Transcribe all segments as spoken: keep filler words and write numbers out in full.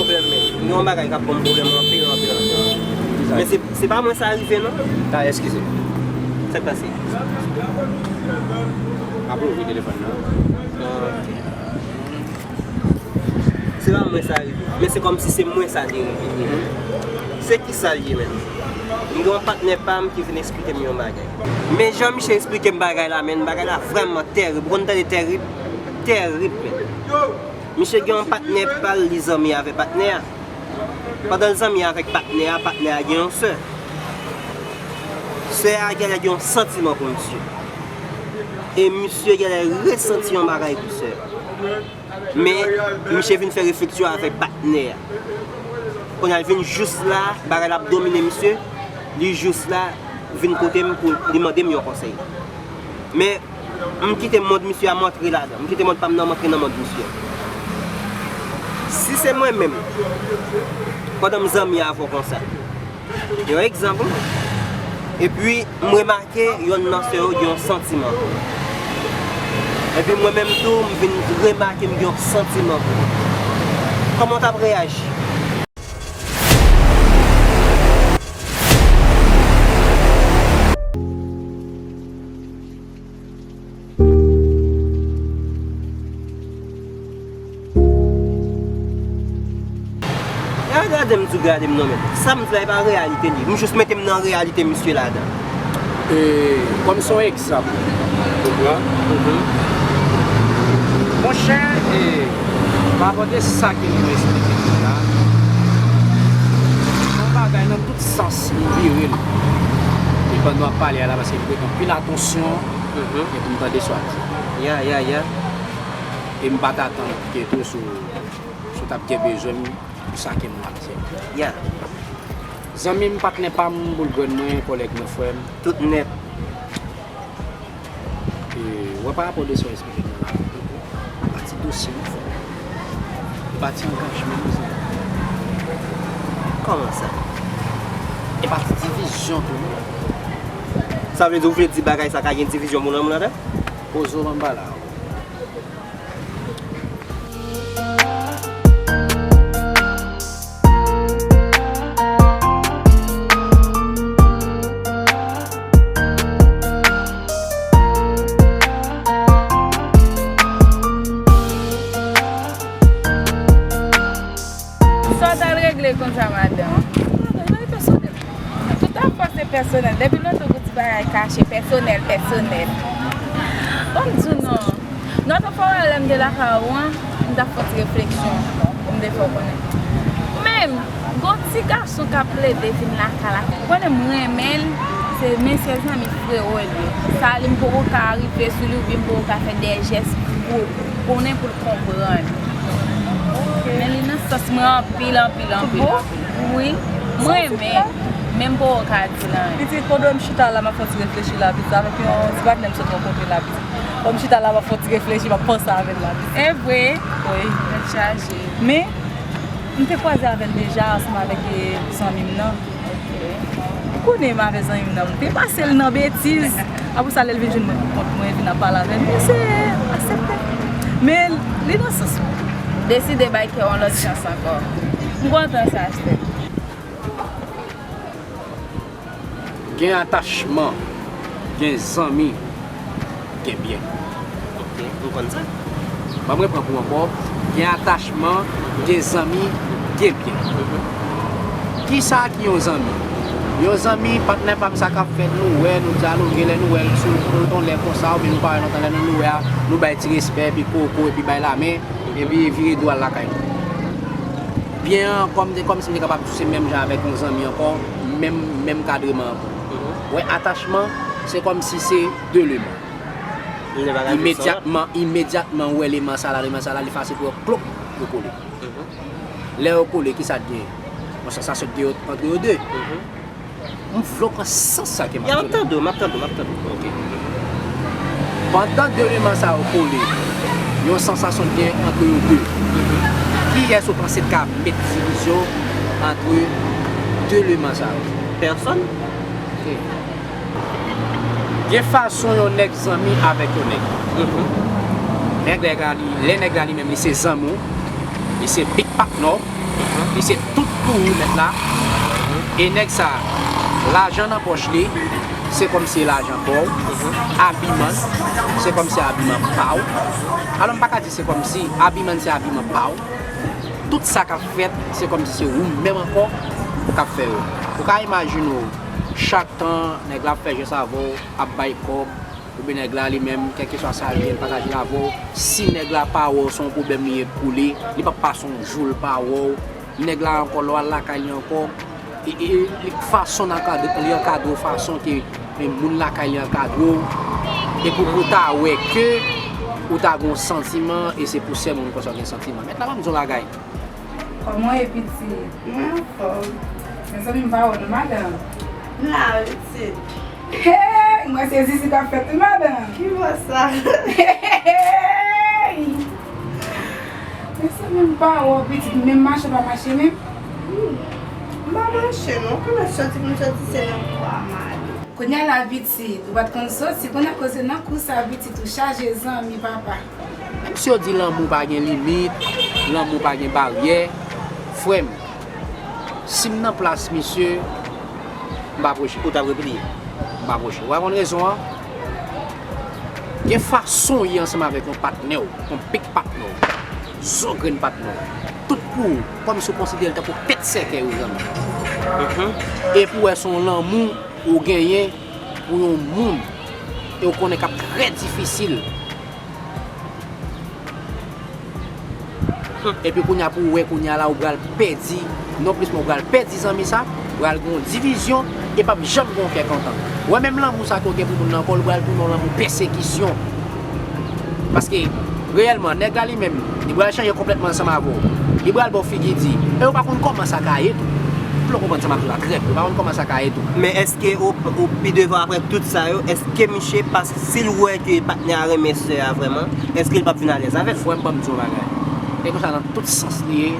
Pwoblèm, men. M gen yon bagay k ap ban m pwoblèm anpil, anpil, anpil. Men se, se pa mwen sa rive, non. Ta eskize. Sa k pase? Ap ouvri telefòn nan. Ok. Se pa mwen sa rive. Men se kòmsi se mwen sa te rive. Se ki sa l ye menm? M gen yon patnè pa m ki vin eksplike m yon bagay. Men jan misye eksplike m bagay la, men bagay la vrèman tèrib. Ou konn tande tèrib? Tèrib, men. Misye gen yon patnè pa l, li zanmi avè patnè a. Pandan l zanmi avèk patnè a, patnè a gen yon sè. Sè a genlè gen yon santiman pou misye. E misye genlè resanti yon bagay pou sè a. Men, misye vin fè refleksyon avèk patnè a. Kounye a, l vin jous la, bagay la ap domine misye. Li jous la, vin kote m pou li mande m yon konsèy. Men, m kite mond misye a, m antre ladan. M kite mond pa m nan, m antre nan mond misye. Si se mwen menm, pandan m zanmi avè w konsa, yon egzanp, epi m remake yonn nan sè yo gen yon santiman pou ou. Epi mwen menm tou, m vin remake m gen yon santiman pou ou. Kòman w t ap reyaji? Ya gade m di w gade m non men. Sa m di la e pa reyalite li. M jis mete m nan reyalite misye ladan. E, kòm se yon egzanp. Konprann? Mhm. Monchè, e, pa rapò de sa ke nou eksplike nou la. Se yon bagay nan tout sans m vire l. E pandan w ap pale a la, paske m prete anpil atansyon, mhm, e pou m tande sa w ap di. Ya, ya, ya. E m pa t atann ke tou sou, sou w t ap gen bezwen m pou sa ke m ap di a. Ya. Zanmi m, patnè pa m, boul grenn mwen, kòlèg mwen, frè m. Tout nèt. E, wè, pa rapò de sa w eksplike nou la, e pati dosye nou fè. E pati angajman nou, zanmi. Kòman sa? E pati divizyon tou, non. Sa vle di, ou vle di bagay sa ka gen divizyon moun an moun andan? Poze w anba la. Sa w t al regle konsa, madanm? Bagay pèsonèl. Tout afè se pèsonèl. Depi lontan pou ti bagay kache, pèsonèl, pèsonèl. Ban m di w non. Nan tan fò a lè m te lakay ou an, m t ap fè yon ti refleksyon pou m te fè w konnen. Men, gon ti gason k ap plede vin lakay la. Ou konnen m renmen l, se men sèl zanmi frewo l ye. Sa li m poko ka rive sou li oubyen m poko ka fè de jès pou konnen pou l konprann. Men li nan sans mwen anpil, anpil, anpil, anpil. Wi, m renmen, men m poko ka di l anyen. Pitit, pandan m chita la, m ap fè yon ti reflechi la, pitit, avèk yon ti patnè m sot rankontre la, pitit. Pandan m chita la, m ap fè yon ti reflechi, m ap panse avè l la, pitit. E vre? Wi. Tèt chaje. Men, m te kwaze avè l deja, ansanm avèk, e, zanmi m nan. Ou konnen m avè zanmi m nan, m te pase l nan betiz. Apre sa, lè l vin jwenn mwen pou kont mwen, vin ap pale avè m, misye aksepte. Men, li nan sans mwen. Deside bay kè w yon lòt chans ankò. M kontan sa, Steph. Gen atachman, gen zanmi, gen byen. Ok, m konn sa. Ban m reprann pou ankò. Gen atachman, gen zanmi, gen byen. Mhm. Kisa ki yon zanmi? Yon zanmi, patnè pa m, sa k ap fèt, nou wè, nou dyaloge, lè nou wè l sou yon lè konsa, oubyen nou pa wè lontan, lè nou, nou wè a, nou bay ti respè, epi koko, epi bay lamen, epi vire do al lakay nou. Byen an, kòm, kòmsi m te kapab di w se menm jan avèk yon zanmi ankò, menm, menm kadreman an tou. Mhm. Wè, atachman, se kòmsi se de leman. Imedyatman, imedyatman ou wè leman sa la, leman sa la, li fasil pou yo klop, yo kole. Mhm. Lè yo kole, kisa k genyen? Yon sansasyon k genyen ant yo de. Mhm. M vle w pran sans sa ke m ap di w la. M ap tande w, m ap tande w, m ap tande w. Ok. Pandan de leman sa yo kole, yon sansasyon k genyen ant yo de. Mhm. Kiyès ou panse k ka met divizyon ant de leman sa yo? Pèsòn. Ok. Gen fason yon nèg zanmi avèk yon nèg. Mhm. Nèg la, li, lè nèg la li menm, li se zanmi w, li se big patnè w, Li se tout pou ou nèt la. E nèg sa, lajan nan pòch li, se kòmsi lajan pa w. Abiman, se kòmsi abiman pa w. Alò, m pa ka di se kòmsi, abiman se abiman pa w. Tout sa k ap fèt, se kòmsi se ou menm ankò k ap fè yo. Ou ka imajine w, chak tan nèg la ap fè jès avè w, ap bay kòb, oubyen nèg la li menm, kèlkeswa sa l gen, l pataje l avè w. Si nèg la pa wè w, se yon pwoblèm li ye pou li. Li p ap pase yon jou l pa wè w. Nèg la ankò, lè w al lakay li ankò, e, e, e, fason l ankadre, li ankadre w fason ke, e, moun lakay li ankadre w. E pou, pou ta wè ke ou ta gen yon santiman, e se pou sèl moun konsa w gen santiman. Mèt la, ban m di w yon bagay. Kòman w ye, pitit? Mwen anfòm. Mezanmi, m pa wè w non, madanm. M la wi, pitit. Hey! M wè se zizi k ap fèt wi, madanm. Ki vwa sa? Hey! Mezanmi, m pa wè w, pitit, menm mache w pa mache menm. Hmm. M pa mache non, kòman soti pou m soti se nan bwa m ale. Kounye a la, pitit, ou pa t konn soti, kounye a koze nan kou sa, pitit, ou chaje zanmi, papa. Menm si yo di lanmou pa gen limit, lanmou pa gen baryè, frè m, si m nan plas misye, m pa pwoche. Ou t ap repliye? M pa pwoche. Ou pa konn rezon an? Gen fason w ye ansanm avèk yon patnè w, yon big patnè w, zo grenn patnè w. Tout pou ou, kòmsi w konsidere l tankou tèt sèkèy ou zanmi. Mhm. Epi w wè se yon lanmou ou genyen pou yon moun, e w konnen k ap trè difisil. Epi kounye a pou w wè kounye a la ou pral pèdi, non plis men ou pral pèdi zanmi sa, pral gen yon divizyon, e p ap janm gen yon kè kontan. Ou wè menm lanmou sa ke w gen pou moun nan ankò, li pral tounen yon lanmou pèsekisyon. Paske, reyèlman, nèg la li menm, li pral chanje konplètman ansanm avè w. Li pral ba w figi di. E ou pa konn kòman sa ka ye tou. Pou w konprann sa m ap di w la trè byen, ou pa konn kòman sa ka ye tou. Men èske ou, ou pi devan apre tout sa yo, èske misye, paske si l wè ke patnè a renmen sè a vrèman, èske l p ap vin alèz avè l? Frè m, ban m di w yon bagay. E konsa nan tout sans li ye,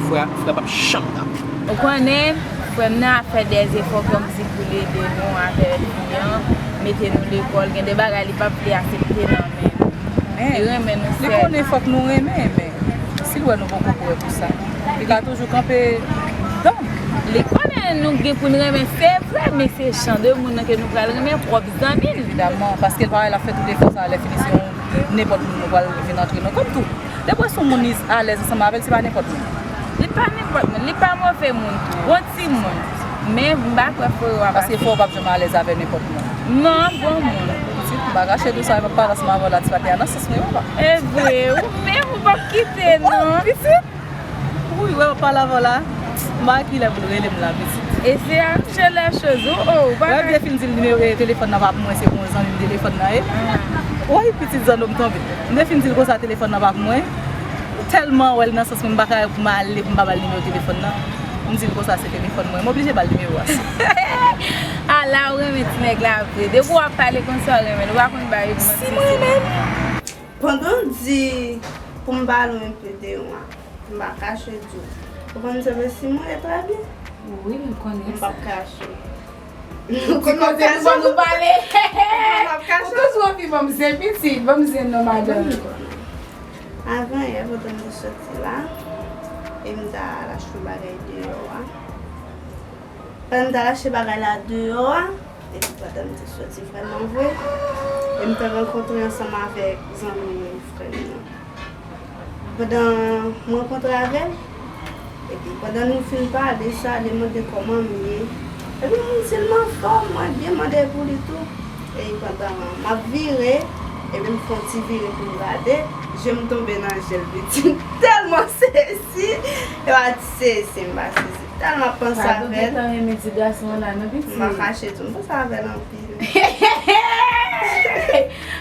frè, frè p ap janm dakò. Ou konnen, frè m nan ap fè dè zefò kòmsi pou l ede nou avèk fi an, mete nou lekòl, gen de bagay li p ap vle aksepte nan men nou. Men, li renmen nou, li konnen fòk nou renmen, men si l wè nou poko prè pou sa, li ka toujou kanpe dan. Li konnen nou gen pou n renmen, se vre, men se jan de moun nan ke nou pral renmen, pwòp zanmi l. Evidaman, paske l pa wè l ap fè tout efò sa a, lè fini se yon nenpòt moun nou pral vin antre nan kòb tou. Depi w wè se yon moun li alèz ansanm avè l, se pa nenpòt moun. Li pa nenpòt moun, li pa move moun tou. Bon timoun. Men m pa kwè frè w ap. Paske frè w p ap janm alèz avè nenpòt moun. Non, bon moun. Pitit, m pa kache di w sa, e m ap pale ansanm avè w la, ti patnè a nan sans mwen, papa. E vre, ou menm ou p ap kite, non. Pitit! Wi, wè, m ap pale avè w la. M pa wè kilè pou l rele m la, pitit. E se ap chè lè choz, ou, ou, ou pa. Wè, m te fin di l nimewo, e, telefòn nan pa pou mwen, se pou yon zanmi m telefòn nan ye. Ah. Woy, pitit zanno m tonbe. M te fin di l konsa, telefòn nan pa pou mwen. Tèlman wè l nan sans mwen, m pa ka wè pou m ale, pou m pa ba l nimewo telefòn nan. M di l konsa, se telefòn mwen. M oblije ba l nimewo a. Ala, ou renmen ti nèg la vre. Depi w ap pale konsa, ou renmen l. Ou pa konn ba yo manti. Si m renmen l. Pandan w di pou m pale w enpe de yon a, m pa kache di w. Ou konn se si mwen trè byen? Wi, m konnen sa. M p ap kache w. Ou konn kote nou ban nou pale. M p ap kache w. Ou toujou anvi ban m zen pitit, ban m zen non, madanm. Avan yè, pandan m te soti la, e m t al achte yon bagay deyò a. Pandan m t al achte bagay la deyò a, epi pandan m te soti vrèman vre, e m te rankontre ansanm avèk zanmi frè m nan. Pandan m rankontre avè l, epi pandan nou fin pale, sa, li mande kòman m ye. Epi m di l m anfòm, mwen byen, mande pou li tou. E pandan m ap vire, epi m fè yon ti vire pou m gade, je m tonbe nan je l, pitit. Tèlman sezi, e pa di sezi, m pa sezi. Tèlman panse avè l. Gentan renmen ti gason an la, non, pitit? M pa kache tou, m panse avè l anpil.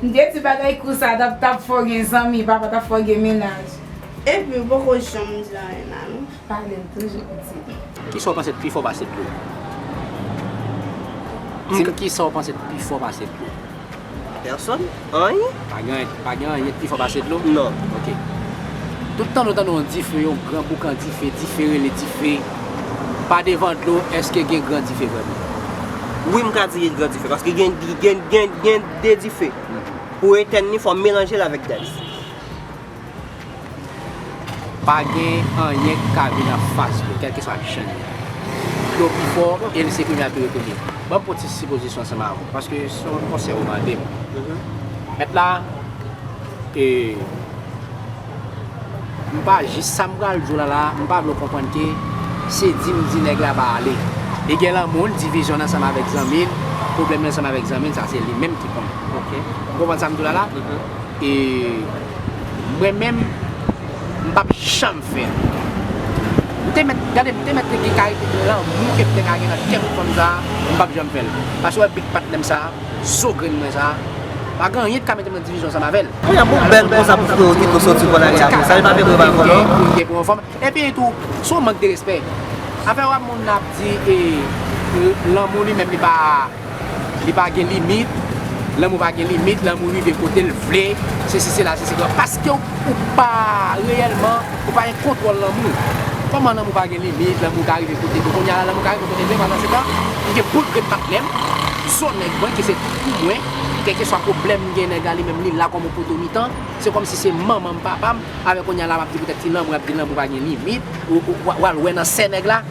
M te di bagay kou sa t ap, t ap fè w gen zanmi, papa t ap fè w gen mennaj. Epi, ou poko janm di anyen la, non. Pale m toujou, pitit. Kisa w panse k pi fò pase dlo? Di m kisa w panse k pi fò pase dlo? Pèsòn? Anyen? Pa gen, pa gen anyen k pi fò pase dlo? Non. Ok. Tout tan nou tande yon dife, yon gran boukan dife, dife rele dife. Pa devan dlo, èske gen gran dife vrèman? Wi, m ka di gen gran dife, paske gen, gen, gen, gen de dife. Mhm. Pou etèn li, fò w melanje l avèk gaz. Pa gen anyen k ka vin anfas li, kèlkeswa jan l ye. Li pi fò, e l se premye a tou rekonèt. Ban m pran ti sipozisyon ansanm avè w, paske se yon konsèy ou mande m. Mèt la, e, m pa jis sa m pral di w la la, m pa vle w konprann ke se di m di nèg la pa ale. Li gen lanmou l, divizyon l ansanm avèk zanmi l, pwoblèm l ansanm avèk zanmi l, sa se li menm ki konnen. Ou konprann sa m di w la la? E mwen menm, m p ap janm fè l. M te mèt, gade, m te mèt gen kalite de lanmou ke m te ka gen nan kè m pou fanm sa, m p ap janm fè l. Paske w wè big patnè m sa, zo grenn mwen sa, pa gen anyen ki ka mete m nan divizyon ansanm avè l. Kounya pou bèl konsa pou frè w kite w soti kòlè a konsa, li pa vle pran kòlè w. Pou l gen pou yon fanm. Epi tou, se yon mank de respè. Afè w ap moun ap di, e, e, lanmou li menm li pa, li pa gen limit, lanmou pa gen limit, lanmou rive kote l vle, sesi sela, sesi sela. Paske w, ou pa reyèlman, ou pa gen kontwòl lanmou. Kòman lanmou pa gen limit, lanmou ka rive kote l vle? Kounye a la, lanmou ka rive kote l vle, pandan se tan, m gen boul grenn patnè m, zo nèg mwen, ki se tout pou mwen, kèlkeswa pwoblèm m gen, nèg la li menm li la kòm yon poto mitan, se kòmsi se manman m, papa m, avè kounye a la, m ap di poutèt ti lanmou, ap di lanmou pa gen limit, ou, ou, w al wè nan sè nèg la.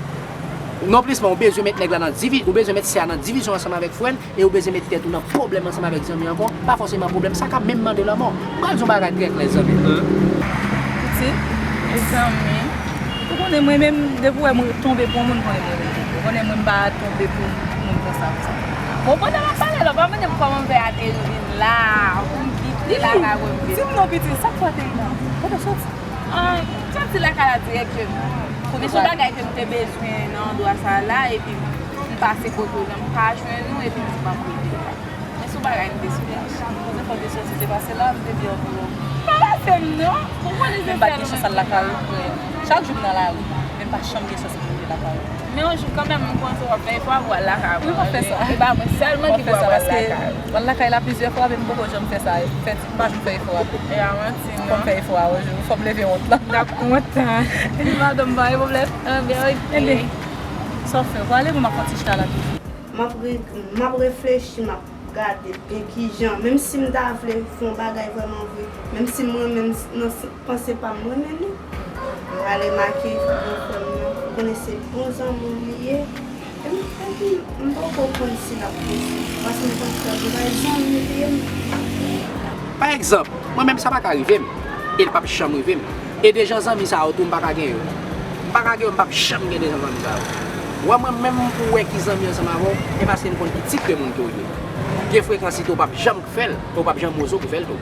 Non plis, men ou bezwen met nèg la nan divi-, ou bezwen met sè a nan divizyon ansanm avèk frè l, e ou bezwen met tèt ou nan pwoblèm ansanm avèk zanmi ankò, pa fòseman pwoblèm, sa ka menm mande lanmò. M pral di yon bagay trè klè, zanmi. Pitit, mezanmi, ou konnen mwen menm, depi w wè mwen tonbe pou yon moun, konnen mwen rete. Ou konnen mwen m pa tonbe pou moun konsa, konsa. Bon, pandan m ap pale la, w pa mande m kòman m fè ateri vin la, pou m kite lakay mwen vin. Di m non, pitit, sa k fè w ateri la? Kote w soti? Ah, m soti lakay la dirèkteman. Men se yon bagay ke m te bezwen nan andwa sa la, epi m pase kote w la, m pa jwenn ou, epi m di m ap rete la. Men se yon bagay m te bezwen. Poze fò w te soti, te pase la, m te di anviwon. Pa pase m non. Ou konnen se sèlman. Men m pa t gen chans al lakay ou, frè. Chak jou m nan lari, men m pa janm gen chans pou m rive lakay ou. Men yon jou kanmenm, m panse w ap fè efò a pou w al lakay ou. Wi, w ap fè sa. E pa mwen sèlman ki pou ap al lakay ou. W ap fè sa, paske w al lakay la plizyè fwa, men m poko janm fè sa. Fè ti, m pa janm fè efò a. E a manti, non. Fò m fè efò a, yon jou. Fò m leve wont lan. M t ap kontan. Epi madanm, pa gen pwoblèm. Ah, ben, ok. Enben, sa w fè? W ale, mwen m ap fè yon ti chita la toujou. M ap re-, m ap reflechi, m ap gade byen kijan, menm si m ta vle fè yon bagay vrèman vre, menm si mwen menm nan s-, panse pa m, mwen renmen li, m prale make gran frè m nan, ou konnen se bon zanmi m li ye, epi, epi m poko konn si l ap posib, paske m konn frè m, se pa zanmi li ye, m pa egzanp, mwen menm sa pa ka rive m, e l p ap janm rive m. E de jan zanmi sa yo tou, m pa ka gen yo. M pa ka gen yo, m p ap janm gen de jan zanmi sa yo. Ou wè mwen menm, pou w wè ki zanmi ansanm avè w, e paske m konn ki tip de moun ke w ye. Gen frekans li tou, ou p ap janm fè l, e w p ap janm oze w pou fè l tou.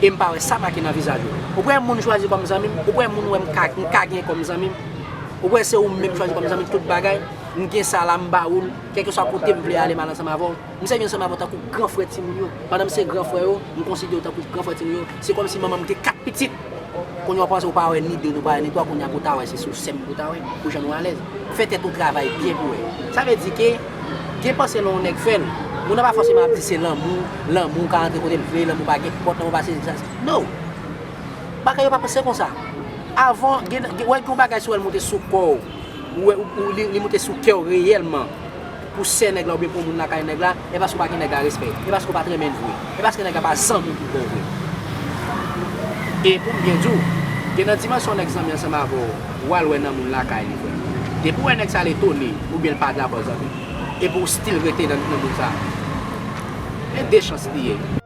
E m pa wè sa make nan vizaj ou. Ou pou wè moun chwazi kòm zanmi m, ou pou wè moun wè m ka, m ka gen kòm zanmi m. Ou pou wè se ou menm chwazi kòm zanmi m tout bagay, m gen sa la, m ba ou l, kèlkeswa kote m vle ale, m al ansanm avè w. M sèvi ansanm avè w tankou gran frè timoun yo. Pandan m se gran frè yo, m konsidere w tankou gran frè timoun yo. Se kòmsi manman m gen kat pitit. Kounye a w panse w pa wè ni de, nou pa wè ni twa, kounye a pou w ta wè se sou sè m pou w ta wè, pou jan nou alèz. Fè tèt ou travay byen pou wè. Sa vle di ke gen panse lè yon nèg fè l, moun nan pa fòseman ap di se lanmou, lanmou ka rantre kote l vle, lanmou pa gen pòt, lanmou pa sezi sa. No! Bagay yo pa panse konsa. Avan, gen, gen, wè gen yon bagay si w wè l moute sou kò w, ou wè, ou, ou, li, li moute sou kè w reyèlman, pou sè nèg la oubyen pou moun lakay nèg la, e paske w pa gen nèg la respè, e paske w pa t renmen l vre, e paske nèg la pa zanmi w pou kò w vre. E pou m byen di w, gen nan dimansyon nèg zanmi ansanm avè w, w al wè nan moun lakay li, frè. Depi w wè nèg sa l etone, oubyen l pa dakò zanmi, epi w still rete nan, nan moun sa, e de chans li ye.